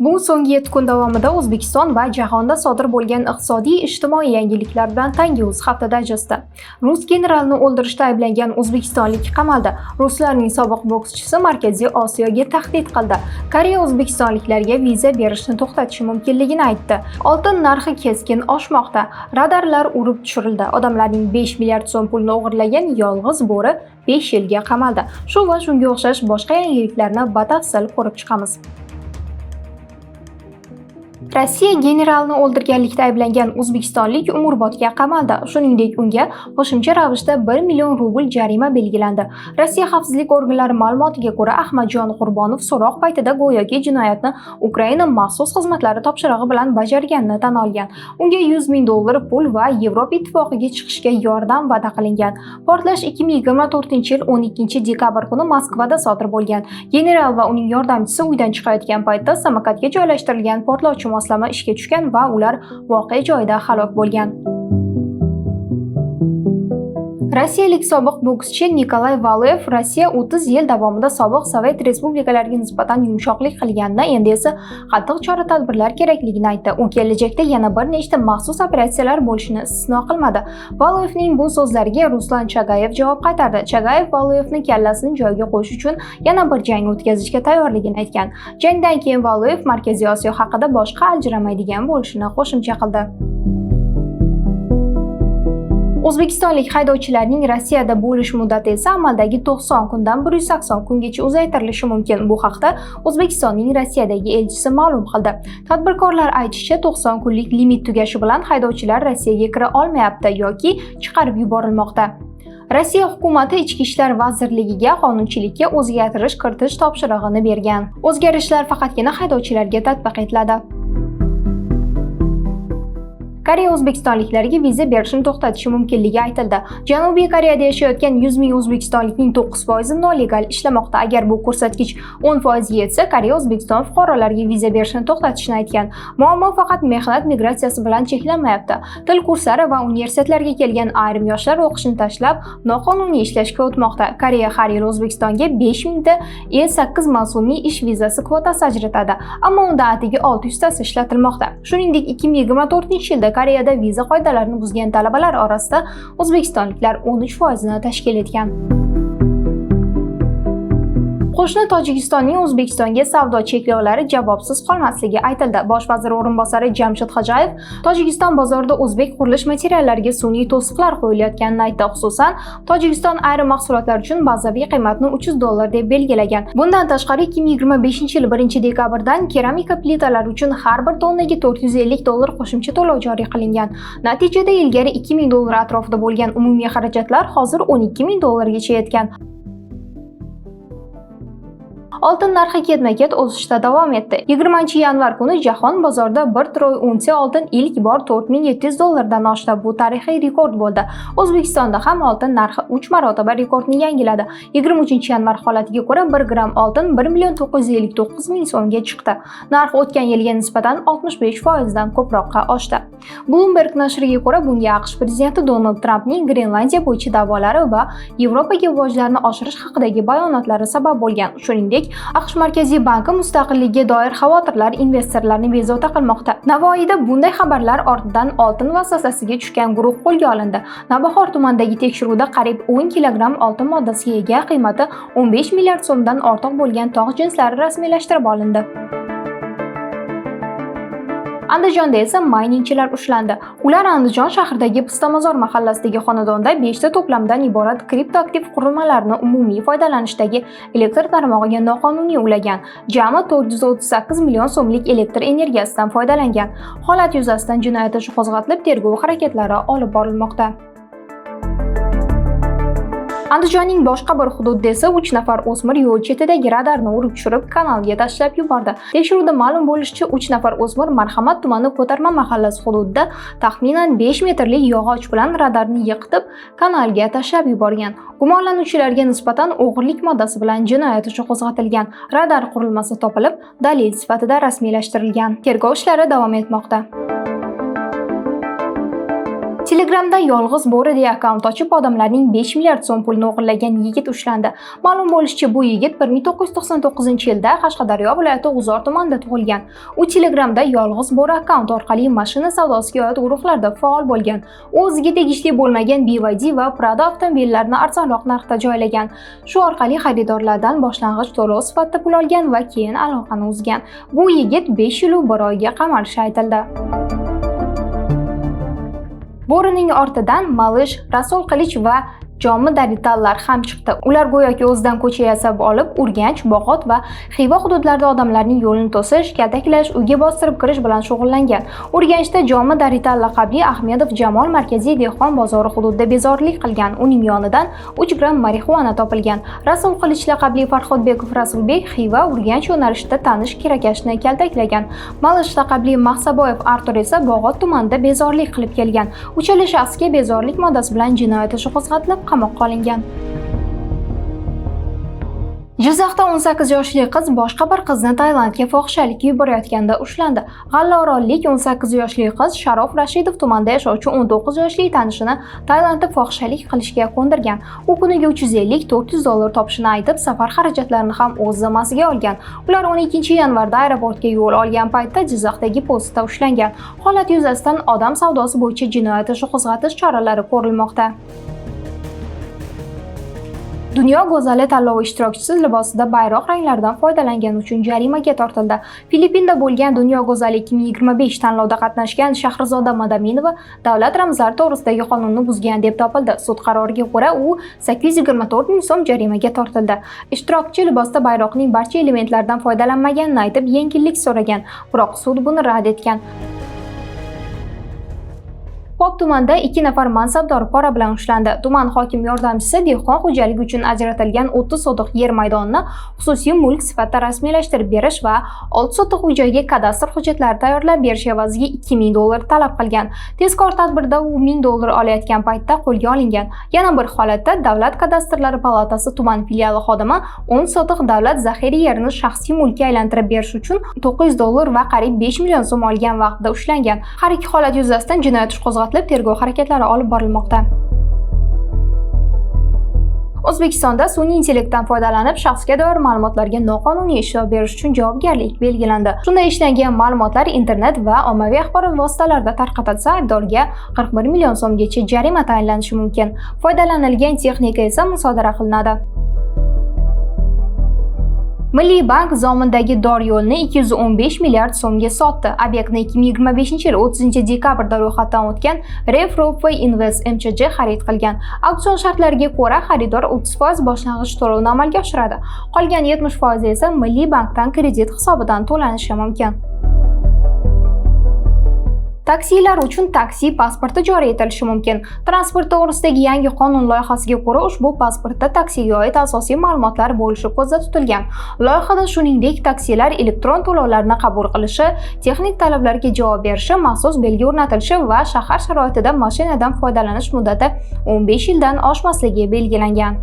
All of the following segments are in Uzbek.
Bu so'nggi 7 kun davomida O'zbekiston va jahonda sodir bo'lgan iqtisodiy, ijtimoiy yangiliklar bilan Tangi Uz hafta dayjesti. Rus generalini o'ldirishda ayblangan o'zbekistonlik qamaldi. Ruslarning sobiq bokschisi Markaziy Osiyoga tahdid qildi. Koreya o'zbekistonliklarga viza berishni to'xtatishi mumkinligini aytdi. Oltin narxi keskin oshmoqda. Radarlar urib tushirildi. Odamlarning 5 milliard so'm pulni o'g'irlagan yolg'iz bo'ri 5 yilga qamaldi. Shu va shunga o'xshash boshqa yangiliklarni batafsil ko'rib chiqamiz. Rossiya generalini o'ldirganlikda ayblangan o'zbekistonlik umrbodga qamaldi. Shuningdek, unga qo'shimcha ravishda 1 million rubl jarima belgilandi. Rossiya xavfsizlik organlari ma'lumotiga ko'ra, Ahmadjon Qurbonov so'roq paytida go'yoki jinoyatni Ukraina maxsus xizmatlari topshirig'i bilan bajarganini tan olgan. Unga 100 ming dollar pul va Yevropa Ittifoqiga chiqishga yordam va'da qilingan. Portlash 2024-yil 12 dekabr kuni Moskvada sodir bo'lgan. General va uning yordamchisi uydan chiqayotgan paytda samokatga joylashtirilgan portlovchi moslama ishga tushgan va ular voqea joyida halok bo'lgan. Rossiyalik sobiq bokschi Nikolay Valuyev Rossiya 30 yil davomida sobiq sovet respublikalariga nisbatan yumshoqlik qilganini, endi esa qattiq chora-tadbirlar kerakligini aytdi. U kelajakda yana bir nechta maxsus operatsiyalar bo'lishini istisno qilmadi. Valuyevning bu so'zlariga Ruslan Chagayev javob qaytardi. Chagayev Valuyevni kallasini joyiga qo'yish uchun yana bir jang o'tkazishga tayyorligini aytgan. Jangdan keyin Valuyev Markaziy Osiyo haqida boshqa aljiramaydigan bo'lishini qo'shimcha qildi. O'zbekistonlik haydovchilarning Rossiyada bo'lish muddati esa amaldagi 90 kundan 180 kungacha uzaytirilishi mumkin. Bu haqda O'zbekistonning Rossiyadagi elchisi ma'lum qildi. Tadbirkorlar aytishicha, 90 kunlik limit tugashi bilan haydovchilar Rossiyaga kira olmayapti yoki chiqarib yuborilmoqda. Rossiya hukumati Ichki ishlar vazirligiga qonunchilikka o'zgartirish kiritish topshirig'ini bergan. O'zgarishlar faqatgina haydovchilarga tatbiq etiladi. Koreya o'zbekistonliklarga viza berishni to'xtatishi mumkinligi aytildi. Janubiy Koreyada yashayotgan 100 ming o'zbekistonlikning 9% nolegal ishlamoqda. Agar bu ko'rsatkich 10% ga yetsa, Koreya O'zbekiston fuqarolariga viza berishni to'xtatishni aytgan. Muammo faqat mehnat migratsiyasi bilan cheklanmayapti. Til kurslari va universitetlarga kelgan ayrim yoshlar o'qishni tashlab, noqonuniy ishlashga o'tmoqda. Koreya har yili O'zbekistonga 5 mingta E8 mavsumiy ish vizasi kvotasi ajratadi, ammo undan atigi 600 tasi ishlatilmoqda. Shuningdek, 2024-yilda Koreyada viza qoidalarini buzgan talabalar orasida o'zbekistonliklar 13% ni tashkil etgan. Qo'shni Tojikistonning O'zbekistonga savdo cheklovlari javobsiz qolmasligi aytildi. Bosh vazir o'rinbosari Jamshid Xojayev Tojikiston bozorida o'zbek qurilish materiallariga sun'iy to'siqlar qo'yilayotganini aytdi. Xususan, Tojikiston ayrim mahsulotlar uchun bazaviy qiymatni 300 dollar deb belgilagan. Bundan tashqari, 2025-yil 1 dekabrdan keramika plitalari uchun har bir tonnaga 450 dollar qo'shimcha to'lov joriy qilingan. Natijada ilgari 2000 dollar atrofida bo'lgan umumiy xarajatlar hozir 12 ming dollargacha yetgan. Oltin narxi ketma-ket o'sishda davom etdi. 20 yanvar kuni jahon bozorida bir troy unsiya oltin ilk bor 4700 dollardan oshdi. Bu tarixiy rekord bo'ldi. O'zbekistonda ham oltin narxi 3 marotaba rekordni yangiladi. 23 yanvar holatiga ko'ra 1 gramm oltin 1 million 959 ming so'mga chiqdi. Narx o'tgan yilga nisbatan 65% dan ko'proqqa oshdi. Bloomberg nashriga ko'ra, bunga AQSh prezidenti Donald Trampning Grenlandiya bo'yicha da'volari va Yevropaga bojlarni oshirish haqidagi bayonotlari sabab bo'lgan. Shuningdek, AQSh Markaziy banki mustaqilligiga doir xavotirlar investorlarni bezovta qilmoqda. Navoiyda bunday xabarlar ortidan oltin vasvasasiga tushgan guruh qo'lga olindi. Navbahor tumanidagi tekshiruvda qariyb 10 kilogramm oltin moddasiga ega, qiymati 15 milliard so'mdan ortiq bo'lgan tog' jinslari rasmiylashtirib olindi. Andijonda esa mayningchilar ushlandi. Ular Andijon shahridagi Pistamozor mahallasidagi xonadonda 5 ta to'plamdan iborat kriptoaktiv qurilmalarni umumiy foydalanishdagi elektr tarmog'iga noqonuniy ulagan. Jami 438 million so'mlik elektr energiyasidan foydalangan. Holat yuzasidan jinoyat ishi qo'zg'atilib, tergov harakatlari olib borilmoqda. Andijonning boshqa bir hududida esa 3 nafar o'smir yo'l chetidagi radarni urib tushirib, kanalga tashlab yubordi. Tekshiruvda ma'lum bo'lishicha, 3 nafar o'smir Marhamat tumani Ko'tarma mahallasi hududida taxminan 5 metrli yog'och bilan radarni yiqitib, kanalga tashlab yuborgan. Gumonlanuvchilarga nisbatan o'g'irlik moddasi bilan jinoyat ishi qo'zg'atilgan. Radar qurilmasi topilib, dalil sifatida rasmiylashtirilgan. Tergov ishlari davom etmoqda. Telegram Telegramda "Yolg'iz bo'ri" deya akkaunt ochib, odamlarning 5 milliard so'm pulini o'g'irlagan yigit ushlandi. Ma'lum bo'lishicha, bu yigit 1999-yilda Qashqadaryo viloyati G'uzor tumanida tug'ilgan. U Telegramda "Yolg'iz bo'ri" akkaunt orqali mashina savdosiga oid guruhlarda faol bo'lgan. U o'ziga tegishli bo'lmagan BYD va Prado avtomobillarini arzonroq narxda joylagan. Shu orqali xaridorlardan boshlang'ich to'lov sifatida pul olgan va keyin aloqani uzgan. Bu yigit 5 yil 1 oyga qamalishi aytildi. Bo'rining ortidan Malish, Rasul Qilich va Jomi Daritallar ham chiqdi. Ular go'yoki o'zidan ko'cha yasab olib, Urganch, Bog'ot va Xiva hududlarida odamlarning yo'lini to'sish, kaltaklash, uyga bostirib kirish bilan shug'ullangan. Urganchda Jomi Darital laqabli Ahmedov Jamol markaziy dehqon bozori hududida bezorilik qilgan. Uning yonidan 3 gramm marixuana topilgan. Rasul Qilich laqabli Farhodbekov Rasulbek Xiva Urganch yo'nalishida tanish kirakashni kaltaklagan. Malish laqabli Mahsaboyev Artur esa Bog'ot tumanida bezorilik qilib kelgan. Uchala shaxsga bezorilik moddasi bilan jinoyat ishi qo'zg'atilib, qamoqqa olingan. Jizzaxda 18 yoshli qiz boshqa bir qizni Tailandga fohishalikka yuborayotganda ushlandi. G'allaorollik 18 yoshli qiz Sharof Rashidov tumanida yashovchi 19 yoshli tanishini Tailandda fohishalik qilishga ko'ndirgan. U kuniga 350-400 dollar topishini aytib, safar xarajatlarini ham o'z zimmasiga olgan. Ular 12 yanvarda aeroportga yo'l olgan paytda Jizzaxdagi postda ushlangan. Holat yuzasidan odam savdosi bo'yicha jinoyat ishi qo'zg'atish choralari ko'rilmoqda. Dunyo go'zali tanlovi ishtirokchisi libosida bayroq ranglaridan foydalangani uchun jarimaga tortildi. Filippinda bo'lgan Dunyo go'zali 2025 tanlovida qatnashgan Shahrizoda Madaminova davlat ramzlari to'g'risidagi qonunni buzgan deb topildi. Sud qaroriga ko'ra, u 824 ming so'm jarimaga tortildi. Ishtirokchi libosda bayroqning barcha elementlaridan foydalanmaganini aytib, yengillik so'ragan, biroq sud buni rad etgan. Pop tumanida 2 nafar mansabdor pora bilan ushlandi. Tuman hokim yordamchisi dehqon xo'jaligi uchun ajratilgan 30 sotix yer maydonini xususiy mulk sifatida rasmiylashtirib berish va 6 sotix uy-joyga kadastr hujjatlari tayyorlab berish evaziga 2000 dollar talab qilgan. Tezkor tadbirda u 1000 dollar olayotgan paytda qo'lga olingan. Yana bir holatda Davlat kadastrlari palatasi tuman filiali xodimi 10 sotix davlat zaxira yerini shaxsiy mulkka aylantirib berish uchun 900 dollar va qariyb 5 million so'm olgan vaqtida ushlangan. Har ikki holat yuzasidan jinoyat ishi qo'zg'atilib, tergov harakatlari olib borilmoqda. O'zbekistonda sun'iy intellektdan foydalanib shaxsga doir ma'lumotlarga noqonuniy ishlov berish uchun javobgarlik belgilandi. Shunda ishlangan ma'lumotlar internet va ommaviy axborot vositalarida tarqatilsa, aybdorga 41 million so'mgacha jarima tayinlanishi mumkin. Foydalanilgan texnika esa musodara qilinadi. Milliy bank Zomindagi dor yo'lni 215 milliard so'mga sotdi. Obyektni 2025-yil 30 dekabrda ro'yxatdan o'tgan Refrofe Invest MCJ xarid qilgan. Auksion shartlariga ko'ra, xaridor 30% boshlang'ich to'lovni amalga oshiradi. Qolgan 70% esa Milliy bankdan kredit hisobidan to'lanishi mumkin. Taksilar uchun taksi pasporti joriy etilishi mumkin. Transport to'g'risidagi yangi qonun loyihasiga ko'ra, ushbu pasportda taksiga oid asosiy ma'lumotlar bo'lishi ko'zda tutilgan. Loyihada shuningdek, taksilar elektron to'lovlarni qabul qilishi, texnik talablarga javob berishi, maxsus belgi o'rnatilishi va shahar sharoitida mashinadan foydalanish muddati 15 yildan oshmasligi belgilangan.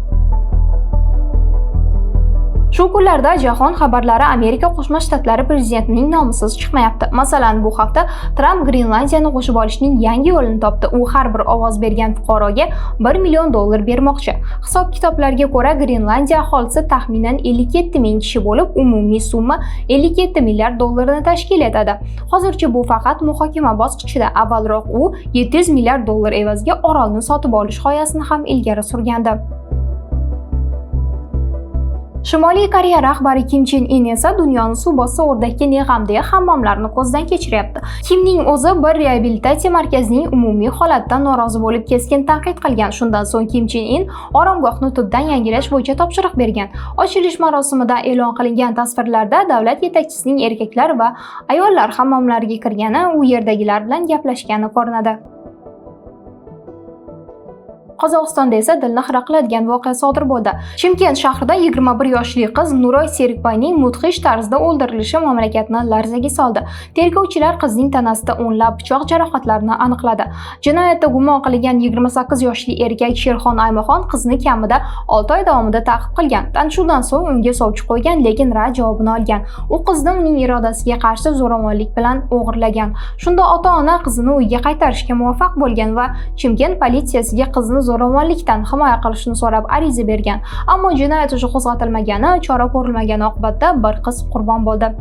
Shu kunlarda jahon xabarlari Amerika Qo'shma Shtatlari prezidentining nomisiz chiqmayapti. Masalan, bu hafta Tramp Grenlandiyani qo'shib olishning yangi yo'lini topdi. U har bir ovoz bergan fuqaroga 1 million dollar bermoqchi. Hisob-kitoblarga ko'ra, Grenlandiya aholisi taxminan 57 ming kishi bo'lib, umumiy summa 57 milliard dollarni tashkil etadi. Hozircha bu faqat muhokama bosqichida. Avvalroq u 700 milliard dollar evaziga orolni sotib olish g'oyasini ham ilgari surgandi. Shimoliy Koreya rahbari Kim Chen In esa dunyoni suv bossa o'rdakka ne g'am deya hammomlarni ko'zdan kechiryapti. Kimning o'zi bir reabilitatsiya markazining umumiy holatidan norozi bo'lib, keskin tanqid qilgan. Shundan so'ng Kim Chen In oromgohni tubdan yangilash bo'yicha topshiriq bergan. Ochilish marosimida e'lon qilingan tasvirlarda davlat yetakchisining erkaklar va ayollar hammomlariga kirgani, u yerdagilar bilan gaplashgani ko'rinadi. Qozog'istonda esa dilni xira qiladigan voqea sodir bo'ldi. Chimkent shahrida 21 yoshli qiz Nuroy Serikbayning mudhish tarzda o'ldirilishi mamlakatni larzaga soldi. Tergovchilar qizning tanasida o'nlab pichoq jarohatlarini aniqladi. Jinoyatda gumon qilingan 28 yoshli erkak Sherxon Aymaxon qizni kamida 6 oy davomida ta'qib qilgan. Tanishuvdan so'ng unga sovchi qo'ygan, lekin rad javobini olgan. U qizni uning irodasiga qarshi zo'ravonlik bilan o'g'irlagan. Shunda ota-ona qizini uyga qaytarishga muvaffaq bo'lgan va Chimkent politsiyasiga qizni zo'ravonlikdan himoya qilishni so'rab ariza bergan. Ammo jinoyat ishi qo'zg'atilmagani, chora ko'rilmagani oqibatida bir qiz qurbon bo'ldi.